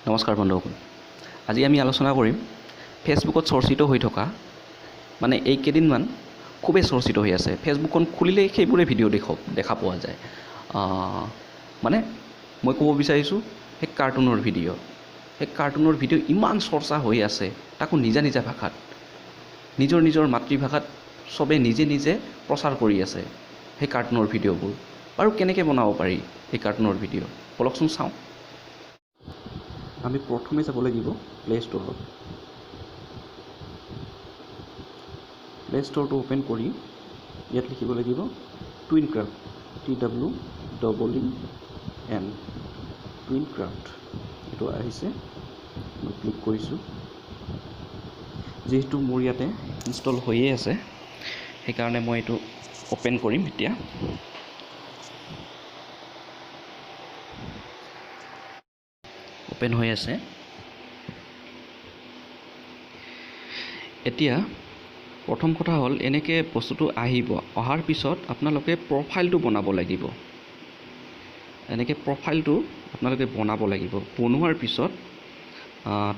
নমস্কাৰ বন্ধুসকল, আজি আমি আলোচনা কৰিম ফেচবুকত চৰ্চিত হৈ থকা, মানে এইকেইদিনমান খুবেই চৰ্চিত হৈ আছে। ফেচবুকখন খুলিলেই সেইবোৰে ভিডিঅ' দেখা পোৱা যায়। মানে মই ক'ব বিচাৰিছোঁ সেই কাৰ্টুনৰ ভিডিঅ', সেই কাৰ্টুনৰ ভিডিঅ' ইমান চৰ্চা হৈ আছে, তাকো নিজা নিজা ভাষাত, নিজৰ নিজৰ মাতৃভাষাত চবে নিজে নিজে প্ৰচাৰ কৰি আছে সেই কাৰ্টুনৰ ভিডিঅ'বোৰ। বাৰু কেনেকৈ বনাব পাৰি সেই কাৰ্টুনৰ ভিডিঅ', ব'লকচোন চাওঁ। আমি প্ৰথমে যাব লাগিব প্লে' ষ্ট'ৰত। প্লে' ষ্ট'ৰটো অ'পেন কৰি ইয়াত লিখিব লাগিব টুইনক্ৰাফ্ট, TWEEN, টুইনক্ৰাফ্ট। এইটো আহিছে, মই ক্লিক কৰিছোঁ। যিহেতু মোৰ ইয়াতে ইনষ্টল হৈয়ে আছে, সেইকাৰণে মই এইটো অ'পেন কৰিম। এতিয়া অ'পেন হৈ আছে। এতিয়া প্ৰথম কথা হ'ল, এনেকৈ বস্তুটো আহিব। অহাৰ পিছত আপোনালোকে প্ৰফাইলটো বনাব লাগিব। এনেকৈ প্ৰফাইলটো আপোনালোকে বনাব লাগিব। বনোৱাৰ পিছত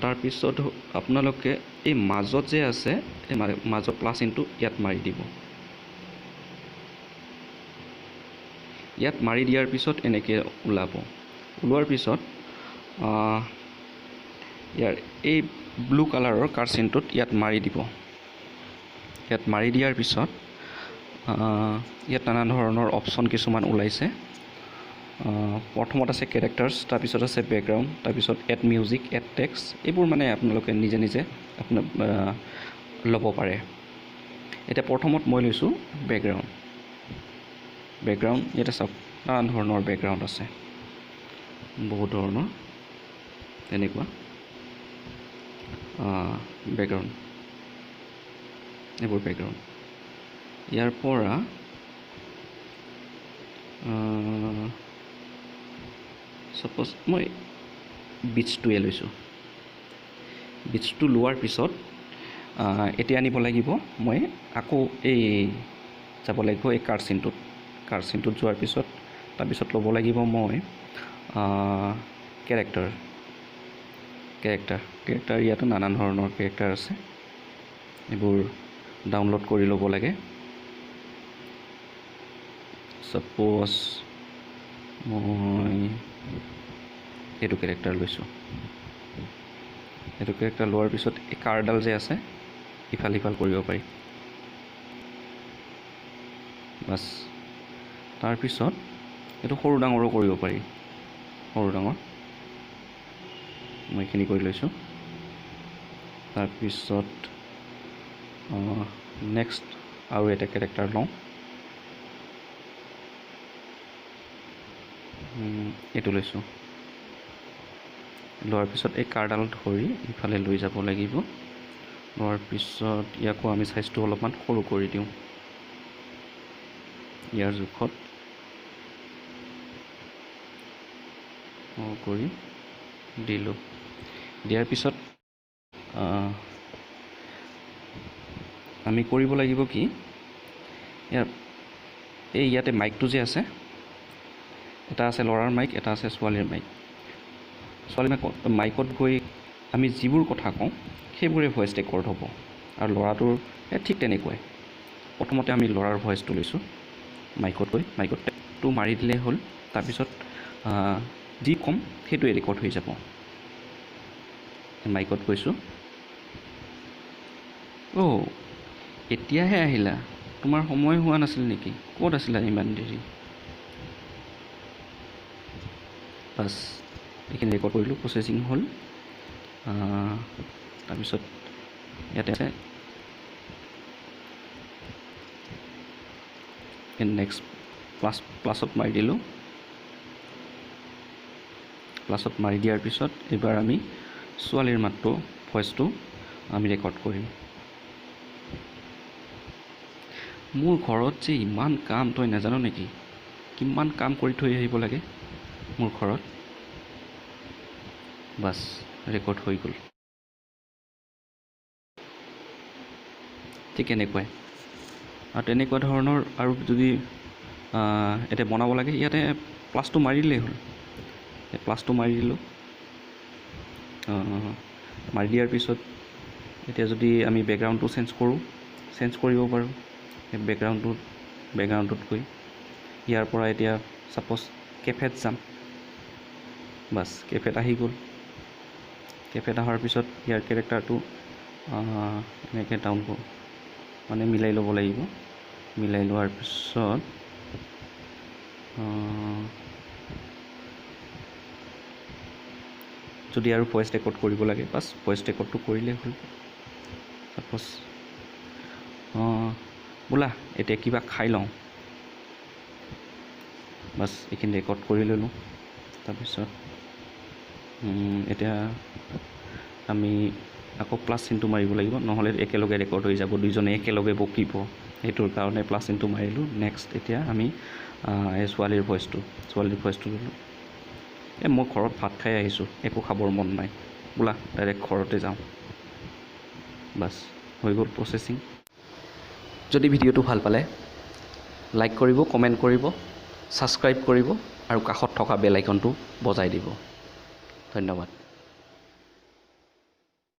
তাৰপিছত আপোনালোকে এই মাজত যে আছে, এই মাজত প্লাছ চিনটো ইয়াত মাৰি দিব। ইয়াত মাৰি দিয়াৰ পিছত এনেকৈ ওলাব। ওলোৱাৰ পিছত ইয়াৰ এই ব্লু কালাৰৰ কাৰ চিনটোত ইয়াত মাৰি দিব। ইয়াত মাৰি দিয়াৰ পিছত ইয়াত নানা ধৰণৰ অপশ্যন কিছুমান ওলাইছে। প্ৰথমত আছে কেৰেক্টাৰ্ছ, তাৰপিছত আছে বেকগ্ৰাউণ্ড, তাৰপিছত এড মিউজিক, এড টেক্সট। এইবোৰ মানে আপোনালোকে নিজে নিজে আপোনাৰ ল'ব পাৰে। এতিয়া প্ৰথমত মই লৈছোঁ বেকগ্ৰাউণ্ড। বেকগ্ৰাউণ্ড ইয়াতে চাওক, নানান ধৰণৰ বেকগ্ৰাউণ্ড আছে, বহুত ধৰণৰ তেনেকুৱা বেকগ্ৰাউণ্ড, এইবোৰ বেকগ্ৰাউণ্ড। ইয়াৰ পৰা ছাপ'জ মই বীচটোৱে লৈছোঁ। বীচটো লোৱাৰ পিছত এতিয়া আনিব লাগিব মই আকৌ এই যাব লাগিব এই কাৰ চিনটোত। কাৰ চিনটোত যোৱাৰ পিছত তাৰপিছত ল'ব লাগিব মই কেৰেক্টাৰ। কেৰেক্টাৰ ইয়াতো নানান ধৰণৰ কেৰেক্টাৰ আছে, এইবোৰ ডাউনলোড কৰি ল'ব লাগে। ছাপ'জ মই এইটো কেৰেক্টাৰ লৈছোঁ। এইটো কেৰেক্টাৰ লোৱাৰ পিছত এই কাৰডাল যে আছে, ইফাল সিফাল কৰিব পাৰি, বাছ। তাৰপিছত এইটো সৰু ডাঙৰো কৰিব পাৰি, সৰু ডাঙৰ মই এইখিনি কৰি লৈছোঁ। তাৰপিছত নেক্সট আৰু এটা কেৰেক্টাৰ লওঁ, এইটো লৈছোঁ। লোৱাৰ পিছত এই কাৰডাল ধৰি ইফালে লৈ যাব লাগিব। লোৱাৰ পিছত ইয়াকো আমি চাইজটো অলপমান সৰু কৰি দিওঁ ইয়াৰ জোখত কৰি দিলোঁ। দিয়াৰ পিছত আমি কৰিব লাগিব কি, ইয়াৰ এই ইয়াতে মাইকটো যে আছে, এটা আছে ল'ৰাৰ মাইক, এটা আছে ছোৱালীৰ মাইক। ছোৱালী মাইকত গৈ আমি যিবোৰ কথা কওঁ সেইবোৰে ভইচ ৰেকৰ্ড হ'ব, আৰু ল'ৰাটোৰ ঠিক তেনেকুৱাই। প্ৰথমতে আমি ল'ৰাৰ ভইচটো লৈছোঁ, মাইকত গৈ মাইকত টেপটো মাৰি দিলেই হ'ল। তাৰপিছত যি ক'ম সেইটোৱে ৰেকৰ্ড হৈ যাব। মাইকত গৈছোঁ, অ' এতিয়াহে আহিলা, তোমাৰ সময় হোৱা নাছিল নেকি, ক'ত আছিলা ইমান দেৰি? বাছ এইখিনি ৰেকৰ্ড কৰিলোঁ, প্ৰচেছিং হ'ল। তাৰপিছত ইয়াতে আছে নেক্সট প্লাছত মাৰি দিলোঁ। প্লাছত মাৰি দিয়াৰ পিছত এইবাৰ আমি ছোৱালীৰ মাতটো, ভইচটো আমি ৰেকৰ্ড কৰিম। মোৰ ঘৰত যে ইমান কাম, তই নাজান নেকি কিমান কাম কৰি থৈ আহিব লাগে মোৰ ঘৰত। বাছ ৰেকৰ্ড হৈ গ'ল। ঠিক এনেকুৱাই আৰু তেনেকুৱা ধৰণৰ আৰু যদি এতিয়া বনাব লাগে, ইয়াতে প্লাছটো মাৰি দিলেই হ'ল। প্লাছটো মাৰি দিলোঁ। মাৰি দিয়াৰ পিছত এতিয়া যদি আমি বেকগ্ৰাউণ্ডটো চেঞ্জ কৰোঁ, চেঞ্জ কৰিব পাৰোঁ। সেই বেকগ্ৰাউণ্ডটোত গৈ ইয়াৰ পৰা এতিয়া ছাপ'জ কেফেত যাম, বাছ কেফেত আহি গ'ল। কেফেত অহাৰ পিছত ইয়াৰ কেৰেক্টাৰটো এনেকৈ ডাউন কৰোঁ, মানে মিলাই ল'ব লাগিব। মিলাই লোৱাৰ পিছত যদি আৰু ভইচ ৰেকৰ্ড কৰিব লাগে, বাছ ভইচ ৰেকৰ্ডটো কৰিলেই হ'ল। ছাপ'জ বোলা এতিয়া কিবা খাই লওঁ, বাছ এইখিনি ৰেকৰ্ড কৰি ল'লোঁ। তাৰপিছত এতিয়া আমি আকৌ প্লাছ চিনটো মাৰিব লাগিব, নহ'লে একেলগে ৰেকৰ্ড হৈ যাব, দুইজনে একেলগে বকিব, সেইটোৰ কাৰণে প্লাছ চিনটো মাৰিলোঁ। নেক্সট এতিয়া আমি এই ছোৱালীৰ ভইচটো ল'লোঁ। এই মই ঘৰত ভাত খাই আহিছোঁ, একো খাবৰ মন নাই, বোলা ডাইৰেক্ট ঘৰতে যাওঁ, বাছ হৈ গ'ল প্ৰচেছিং। যদি ভিডিঅ'টো ভাল পালে লাইক কৰিব, কমেণ্ট কৰিব, ছাবস্ক্ৰাইব কৰিব আৰু কাষত থকা বেল আইকনটো বজাই দিব। ধন্যবাদ।